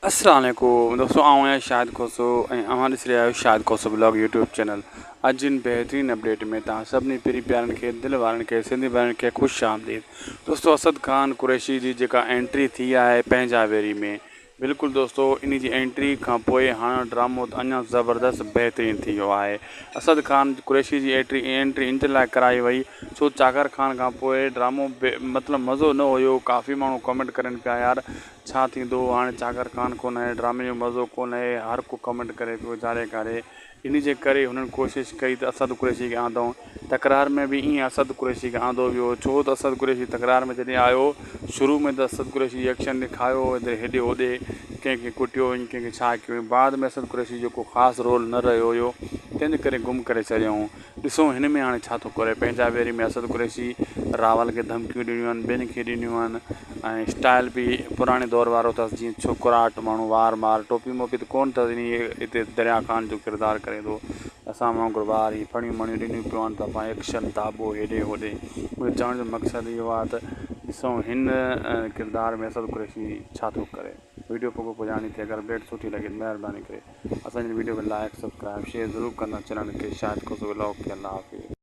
السلام عليڪم دوستو آئون آهيان شاهد کوسو ۽ اوهان ڏسي رهيا آهيو Shahid Khoso blog YouTube channel اڄ جن بهترين اپڊيٽ ۾ توهان سڀني پرين پيارن کي دل وارن کي سنڌي ڀائرن کي خوش آمديد دوستو اسد خان قريشي جي جيڪا انٽري ٿي آهي پنهنجا ويري ۾ بلڪل دوستو انهي جي انٽري کان پوء هاڻ ڊرامو ته اڃا زبردست بهترين ٿي ويو آهي اسد خان قريشي جي انٽري انٽري ان لاء ڪرائي وئي ڇو چاڪر خان کان پوء ڊرامو مطلب مزو نه هيو ڪافي ماڻهو ڪمينٽ ڪرن پيا يار ڇا ٿيندو هاڻي چاڪر خان ڪونهي ڊرامي جو مزو ڪونهي هر ڪو ڪمينٽ ڪري پيو جاري ڪاري انهي جي ڪري هنن ڪوشش ڪئي ته اسد قريشي کي آندائون تڪرار ۾ به ائين اسد قريشي کي آندو ويو ڇو ته اسد قريشي تڪرار ۾ جڏهن آيو شروع ۾ ته اسد قريشي ايڪشن ڏيکايو هيڏي هوڏي ڪنهن کي ڪٽيو ۽ ڪنهن کي ڇا ڪيو بعد ۾ اسد قريشي جو ڪو خاص رول نه رهيو هيو تنهن جي ڪري گم ڪري ڇڏيائون ڏسو هن ۾ هاڻي ڇا ٿو ڪري پنهنجا ويري ۾ اسد قريشي راول کي ڌمڪيون ڏنيون آهن ٻين کي ڏنيون آهن ۽ اسٽائل به پراڻي دور وارو اٿس جيئن ڇوڪراٽ ماڻهو وار مار ٽوپي موپي ته ڪونه اٿس انهي هتي دريا خان جو ڪردار ڪري ٿو اسان وانگر وار هي ڦڻيون مڻيون ڏنيون پيو آهن ته پاڻ ايڪشن داٻو هيڏي هوڏي منهنجو چوڻ جو مقصد اهو آهي ته ڏسو هن ڪردار ۾ اسد قريشي ڇا ٿو ڪري ويڊيو پڳو پڄاڻي تي اگر اپڊيٽ سٺي لڳي ته مهرباني ڪري اسان جي ويڊيو کي لائڪ سبسڪرائب شيئر ضرور ڪندا چينل کي شاهد کوسو ولاگ کي الله حافظ.